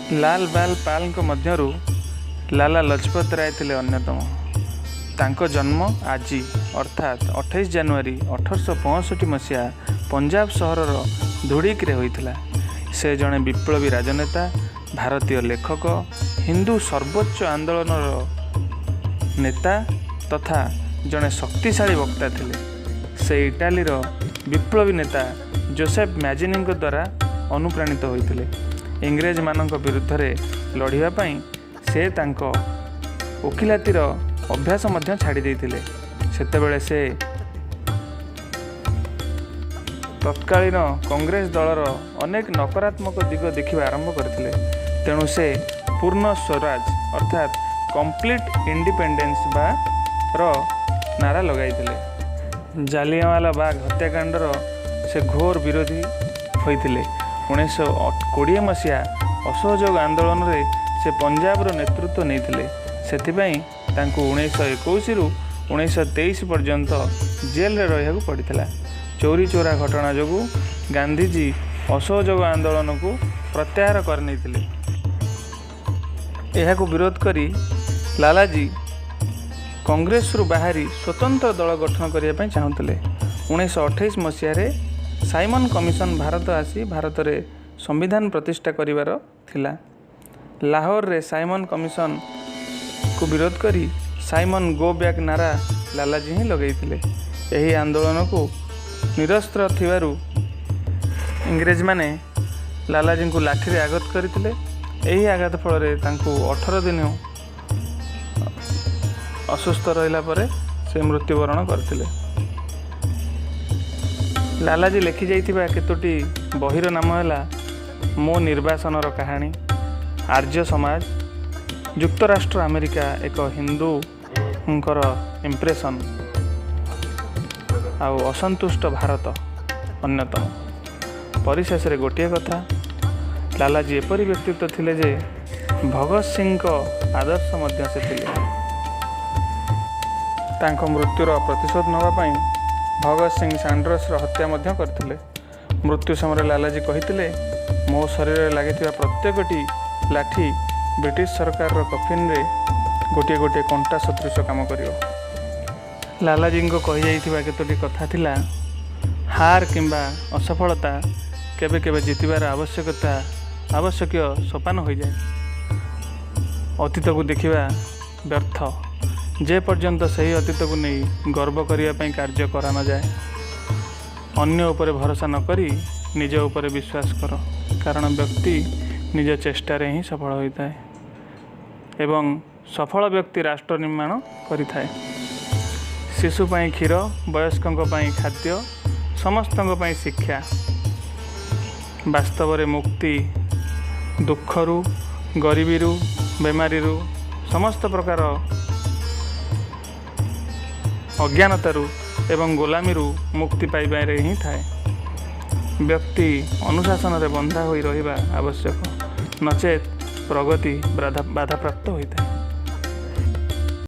ଲାଲ ବାଲ ପାଲଙ୍କ ମଧ୍ୟରୁ ଲାଲା ଲଜପତ ରାୟ ଥିଲେ ଅନ୍ୟତମ। ତାଙ୍କ ଜନ୍ମ ଆଜି ଅର୍ଥାତ୍ 28 ଜାନୁଆରୀ 1865 ମସିହା ପଞ୍ଜାବ ସହରର ଧୁଡ଼ିକରେ ହୋଇଥିଲା। ସେ ଜଣେ ବିପ୍ଳବୀ ରାଜନେତା, ଭାରତୀୟ ଲେଖକ, ହିନ୍ଦୁ ସର୍ବୋଚ୍ଚ ଆନ୍ଦୋଳନର ନେତା ତଥା ଜଣେ ଶକ୍ତିଶାଳୀ ବକ୍ତା ଥିଲେ। ସେ ଇଟାଲୀର ବିପ୍ଳବୀ ନେତା ଜୋସେଫ ମ୍ୟାଜିନିଙ୍କ ଦ୍ୱାରା ଅନୁପ୍ରାଣିତ ହୋଇଥିଲେ। ଇଂରେଜମାନଙ୍କ ବିରୁଦ୍ଧରେ ଲଢ଼ିବା ପାଇଁ ସେ ତାଙ୍କ ଓକିଲାତିର ଅଭ୍ୟାସ ମଧ୍ୟ ଛାଡ଼ି ଦେଇଥିଲେ। ସେତେବେଳେ ସେ ତତ୍କାଳୀନ କଂଗ୍ରେସ ଦଳର ଅନେକ ନକାରାତ୍ମକ ଦିଗ ଦେଖିବା ଆରମ୍ଭ କରିଥିଲେ। ତେଣୁ ସେ ପୂର୍ଣ୍ଣ ସ୍ୱରାଜ ଅର୍ଥାତ୍ କମ୍ପ୍ଲିଟ୍ ଇଣ୍ଡିପେଣ୍ଡେନ୍ସ ବା ର ନାରା ଲଗାଇଥିଲେ। ଜାଲିଆଁୱାଲା ବାଗ ହତ୍ୟାକାଣ୍ଡର ସେ ଘୋର ବିରୋଧୀ ହୋଇଥିଲେ। 1920 ମସିହା ଅସହଯୋଗ ଆନ୍ଦୋଳନରେ ସେ ପଞ୍ଜାବର ନେତୃତ୍ୱ ନେଇଥିଲେ। ସେଥିପାଇଁ ତାଙ୍କୁ 1921ରୁ 1923 ପର୍ଯ୍ୟନ୍ତ ଜେଲରେ ରହିବାକୁ ପଡ଼ିଥିଲା। ଚୌରି ଚୌରା ଘଟଣା ଯୋଗୁଁ ଗାନ୍ଧିଜୀ ଅସହଯୋଗ ଆନ୍ଦୋଳନକୁ ପ୍ରତ୍ୟାହାର କରିନେଇଥିଲେ। ଏହାକୁ ବିରୋଧ କରି ଲାଲାଜୀ କଂଗ୍ରେସରୁ ବାହାରି ସ୍ୱତନ୍ତ୍ର ଦଳ ଗଠନ କରିବା ପାଇଁ ଚାହୁଁଥିଲେ। 1928 ମସିହାରେ ସାଇମନ୍ କମିଶନ ଭାରତ ଆସି ଭାରତରେ ସମ୍ବିଧାନ ପ୍ରତିଷ୍ଠା କରିବାର ଥିଲା। ଲାହୋରରେ ସାଇମନ୍ କମିଶନକୁ ବିରୋଧ କରି ସାଇମନ୍ ଗୋ ବ୍ୟାକ୍ ନାରା ଲାଲାଜୀ ହିଁ ଲଗାଇଥିଲେ। ଏହି ଆନ୍ଦୋଳନକୁ ନିରସ୍ତ୍ର ଥିବାରୁ ଇଂରେଜମାନେ ଲାଲାଜୀଙ୍କୁ ଲାଠିରେ ଆଘାତ କରିଥିଲେ। ଏହି ଆଘାତ ଫଳରେ ତାଙ୍କୁ 18 ଦିନ ଅସୁସ୍ଥ ରହିଲା ପରେ ସେ ମୃତ୍ୟୁବରଣ କରିଥିଲେ। ଲାଲାଜୀ ଲେଖିଯାଇଥିବା କେତୋଟି ବହିର ନାମ ହେଲା ମୋ ନିର୍ବାସନର କାହାଣୀ, ଆର୍ଯ୍ୟ ସମାଜ, ଯୁକ୍ତରାଷ୍ଟ୍ର ଆମେରିକା ଏକ ହିନ୍ଦୁଙ୍କର ଇମ୍ପ୍ରେସନ୍, ଆଉ ଅସନ୍ତୁଷ୍ଟ ଭାରତ ଅନ୍ୟତମ। ପରିଶେଷରେ ଗୋଟିଏ କଥା, ଲାଲାଜୀ ଏପରି ବ୍ୟକ୍ତିତ୍ୱ ଥିଲେ ଯେ ଭଗତ ସିଂଙ୍କ ଆଦର୍ଶ ମଧ୍ୟ ସେ ଥିଲେ। ତାଙ୍କ ମୃତ୍ୟୁର ପ୍ରତିଶୋଧ ନେବା ପାଇଁ ଭଗତ ସିଂ ସାଣ୍ଡରସର ହତ୍ୟା ମଧ୍ୟ କରିଥିଲେ। ମୃତ୍ୟୁ ସମୟରେ ଲାଲାଜୀ କହିଥିଲେ, ମୋ ଶରୀରରେ ଲାଗିଥିବା ପ୍ରତ୍ୟେକଟି ଲାଠି ବ୍ରିଟିଶ ସରକାରର କଫିନରେ ଗୋଟିଏ ଗୋଟିଏ କଣ୍ଟା ସଦୃଶ କାମ କରିବ। ଲାଲାଜୀଙ୍କ କହିଯାଇଥିବା କେତୋଟି କଥା ଥିଲା, ହାର କିମ୍ବା ଅସଫଳତା କେବେ କେବେ ଜିତିବାର ଆବଶ୍ୟକୀୟ ସୋପାନ ହୋଇଯାଏ। ଅତୀତକୁ ଦେଖିବା ବ୍ୟର୍ଥ ଯେପର୍ଯ୍ୟନ୍ତ ସେହି ଅତୀତକୁ ନେଇ ଗର୍ବ କରିବା ପାଇଁ କାର୍ଯ୍ୟ କରାନଯାଏ। ଅନ୍ୟ ଉପରେ ଭରସା ନକରି ନିଜ ଉପରେ ବିଶ୍ୱାସ କର, କାରଣ ବ୍ୟକ୍ତି ନିଜ ଚେଷ୍ଟାରେ ହିଁ ସଫଳ ହୋଇଥାଏ ଏବଂ ସଫଳ ବ୍ୟକ୍ତି ରାଷ୍ଟ୍ର ନିର୍ମାଣ କରିଥାଏ। ଶିଶୁ ପାଇଁ କ୍ଷୀର, ବୟସ୍କଙ୍କ ପାଇଁ ଖାଦ୍ୟ, ସମସ୍ତଙ୍କ ପାଇଁ ଶିକ୍ଷା। ବାସ୍ତବରେ ମୁକ୍ତି ଦୁଃଖରୁ, ଗରିବୀରୁ, ବେମାରୀରୁ, ସମସ୍ତ ପ୍ରକାର ଅଜ୍ଞାନତାରୁ ଏବଂ ଗୋଲାମୀରୁ ମୁକ୍ତି ପାଇବାରେ ହିଁ ଥାଏ। ବ୍ୟକ୍ତି ଅନୁଶାସନରେ ବନ୍ଧା ହୋଇ ରହିବା ଆବଶ୍ୟକ, ନଚେତ୍ ପ୍ରଗତି ବାଧାପ୍ରାପ୍ତ ହୋଇଥାଏ।